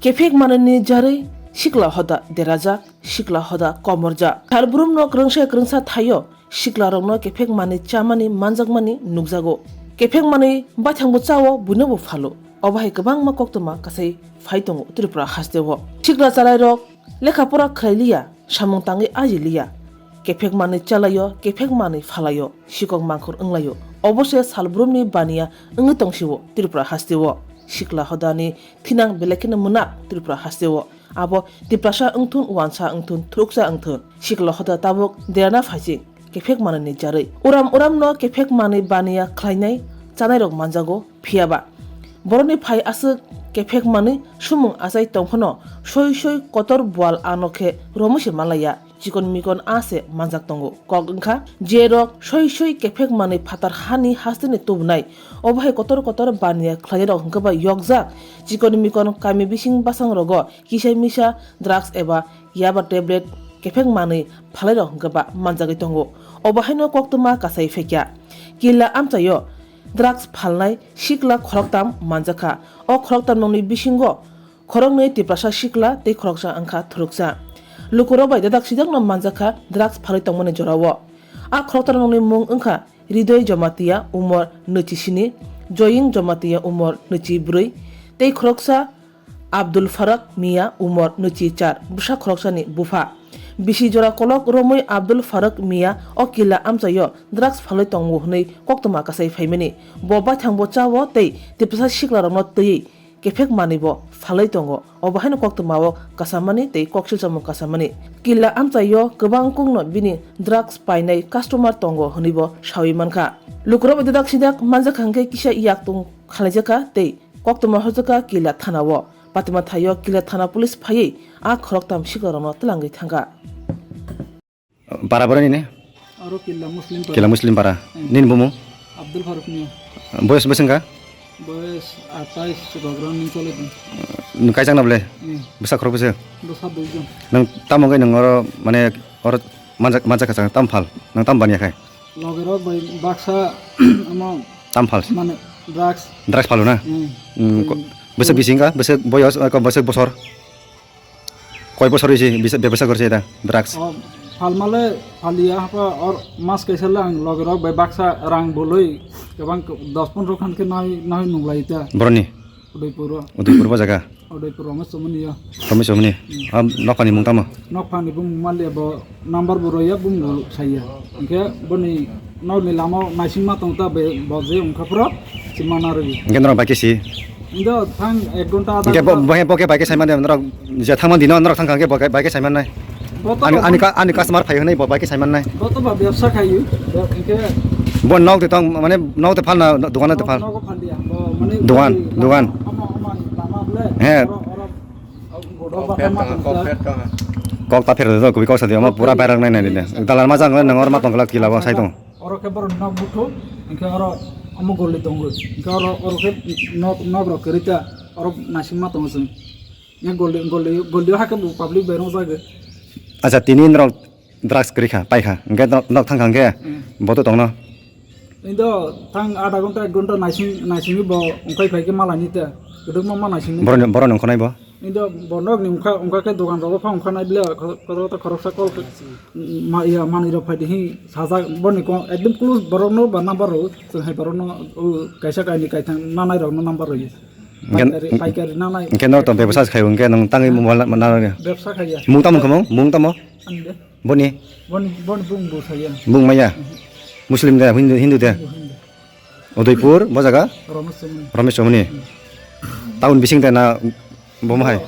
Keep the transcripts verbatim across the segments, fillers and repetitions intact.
Kephek manwini jarwi sikla hoda derajak, sikla hoda komorjak. Salbrumno kwrwngsa kwrwngsa thaio siklarokno kephek manwi chamani manjakmani nukjago. Kephek manwi baithangbo chao, buinobo phalo. Obo hai kwbangma koktwma kasai phai tongo Tripura hasteo. Sikla chalairok lekha pora khlailiya, samung tangwi ajiliya. Kephek manwi chalaio, kephek manwi phalaio, sikok mangkhor wnglaio. Obo se salbrumni baniya wngwi tongsio Tripura hasteo. Sikla hodani thinang belai kheno mwnak Tripura hasteo. Abo Tiprasa wngthun, wansa wngthun, thuruksa wngthun, sikla hoda tabuk derana phaising kephek manwini jarwi. Uram uramno kephek manwi baniya khlainai chanairok manjago, phiyaba borokni phai aswk kephek manwi sumung achai tongphano soi soi kotor bual ano khe romwi se manlaiya. Chikon mikon a se manjak tongo. Kok wngkha, je rok soi soi kephek manwi phatar hani hasteni tubunai, obo hai kotor kotor baniya khlainai rok hwnkhe ba yokjak. Chikon mikon kami bising basang rogo kisa misa drugs eba yaba tablet kephek manwi phalai rok hwnkhe ba manjagwi tongo. Obo haino koktwma kasai phekya. Killa amchaio drugs phalnai sikla khoroktam manjakha. O khoroktam nokni bisingo khoroknwi Tiprasa sikla tei khoroksa wngkha thuruksa. Lukurok bai dadak sijakno manjakha drugs phalwi tongmani jorao. A khoroktarokni mung wngkha Ridoy Jamatia, umor nwichi sini, Joying Jamatia, umor nwichi bwrwi, tei khoroksa Abdul Faruk Mia, umor nwichi char, bwsa khoroksani bupha. Bisi jora kolok romwi Abdul Faruk Mia o killa amchaio drugs phalwi tongo hwnwi koktwma kasai phaimani. Bo baithangbo chao tei Tiprasa siklarokno twiwi kephek manwi bo phalwi tongo. Obo haino koktwmao kasamani tei koksilsamung kasamani. Killa amchaio kwbang kokno bini drugs painai customer tongo hwnwi bo sawi mankha. Lukurok bai dadak sidak manjakha hwnkhe kisa yaktung khalaijakha tei koktwma horjakha Killa thanao. Patima thaio Killa thana police phaiwi a khoroktam siklarokno twlangwi thangkha. Para boroni ne? Aro Killa Muslim para. Killa Muslim para. Hmm. Nini bumung? Abdul Faruk Mia. Boyos bwswng kha? Boyos atais, rok running chole tong. Nwng kaijak na bole? Hmm. Bwsa khorok bwswk? Bwsa duijon. Nwng tamo wngwi nwng oro, mane, oro manjak, manjak kha, tamo phal? Nwng tamo baniya khai? Logerok bai baksa, omo, tam phal? Mane, drugs. Drugs phalo na? Hmm. Hmm, ko-, hmm. Bwswk bisi wngkha? Bwswk boyos, eh, ko-, bwswk bosor? Koi bosor risi bisa, bebasa gorse da drugs? O, phalmale, phalia hapa or mas kaisa le ang logerok bai baksa rang boloi kebang dos pondro khan khe nai, nai nunglai ta. Boroni? Udaipur o. Udaipur bo jaga? Udaipur Ramesh Chomoni ya. Ramesh Chomoni? Hmm. Am, nokphani mung tamo? Nokphani bumung mali abo number bo roya bumung saya. Hingke boni nokni lama naisingma tong ta be bo je wngkha phoro simana rwi. Hingke norok bai khe si? Indo thang ek ghonta adha ghonta. Hingke bo, bo, bo khe bai khe saimani norok je thangma dino norok thangkha hingke bo khe bai khe saimannai. Bo to ani, ba ani ka-, ani customer phai hwnwi bo bai khe saimannai. Bo to ba bebsa khayu. Bo hingke bo nok de tong mane nok de phalna dogan de phal. Nok, nok phalya. Bo mane dogan, dogan. Ama, ama lama ble. He. Oro, oro. Kok ta pher do, kubi kok sa di, omo pura viral nai nai de. Dalar ma jang nang or ma tong glak kila bo sai tong. Oro khe borok nok buthu, hingkhe oro omo goli tongo. Hingkhe oro, oro khe nok, nok rok kwrwi ta, oro naisingma tongo chwng. Hingkhe goli, goli, goli o hakhe bo public bai rwng jagwi. Acha, tini norok drugs kwrwi kha, pai kha, hingkhe nok, nok thang kha hingkhe hmm. Bo to tongno. Indo thang adha ghonta, ek ghonta naising, naisingwi bo wngkhai phai khe malani ta. Kwdwkma ma naisingni. Boroni, boroni wngkhanai bo? Indo bo nokni wngkha, wngkha khe dogan rogo pha wngkha nai ble, kho-, kho-, khoroksa kol khe, ma, iya, manwi rok phai di hi sajak boni ko ekdom close borok no ba number rw, chwng hai borok no, o, kaisa kaini kaithang nanai rok no number rw. Hingke, paikari, paikari nanai. Hingke norok to bebsa khai hingke nwng tangwi mobile na, na, na. Bebsa khai ya. Mung tamo khamung, mung tamo? Ani de. Boni? Boni, boni bung bo saya. Bung maya? Mhm. Muslim de, Hindu, Hindu de? Hindu, Hindu. Udaipur, bo jaga? Ramesh Chomoni. Ramesh Chomoni. Hmm. Town bising de na bomo hai?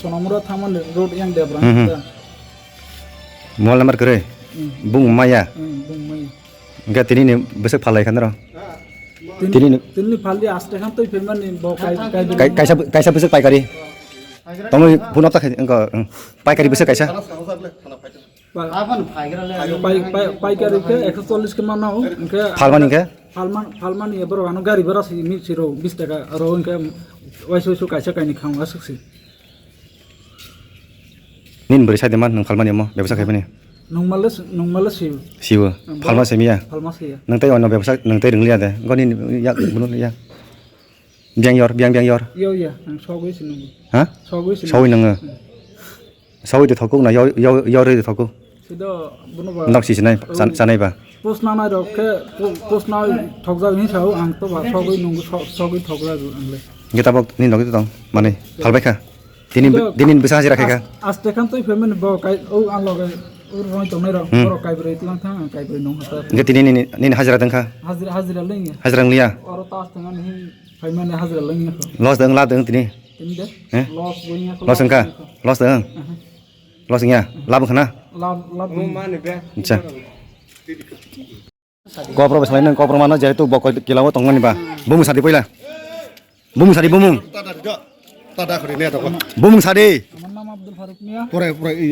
Sonamura Thamani road yang Debra. Hmm, hmm. Da. Mobile number kwrwi? Hmm. Bung maya? Hmm, bung maya. Hingke tini ni bwswk phalai khan ro? Tini, tini ni phaldi aste khan twi phaimani bo kai, kai. Kai, kaisa, kaisa bwswk paikari. Tongwi phone up ta khai, wngkha, wng. Paikari bwswk kaisa? Pai, pai, paikari khe ekso chollish khe mano, hingkhe phalmani khe? Phalman, phalmani borok ano gari bhara si, mi siro bis taka ro, hingkhe waisu waisu kaisa kaini kham aswk si. Nini bwrwi sai de man nwng phalmani omo bebsa khaimani? Nwng male si, nwng male si. Siwo. Phalma simiya? Phalma siya. Nwng tei ono bebsa nwng tei rwngliya de? Goni yak bunu ya. Biyang yor, biyang, biyang yor. Yo, ya, ang sogwi se nungo. Ha? Sogwi se nungo. Sogwi nungo. Hmm. Sogwi de thokuk na, yo, yo, yo re de thokuk. Sido, bono ba. Nok si sinai, oh, san-, sanai ba. Post na nai rok khe, po-, post na thokjak ni sao, ang to ba sogwi nungo, so-, sogwi thokjak ang le. Ge tabok ni nogwi tong, mane, phalbai kha. Tini, tini bwsa hajira khaikha. As-, aste khan twi phaimani bo kai, o ang loge, o roi tongnai rok, hmm, borok kaibroi tlang thang, ang kaibroi nung hata. Hingke tini nini, nini hajira tongkha? Hajira, hajira lengya. Hajira wngliya? Oro tas thang ani phaimani hajira lengya kho. Loss dong, la dong tini? Tini de? Eh? Loss wngya kho, loss wngkha? Loss wngya kho. Loss dong? Aha. Loss wngya? Lab wngkha na? Lab, lab wngya. Acha. Kopro bwsalai nang, kopro mano jehetu bo koi kila o tongmani ba. Bumung sadi poila. Bumung sadi, bumung. Tada di do. Tada khori ne to. Bumung sadi. Amar nam Abdul Faruk Mia. Pore, pore, iya.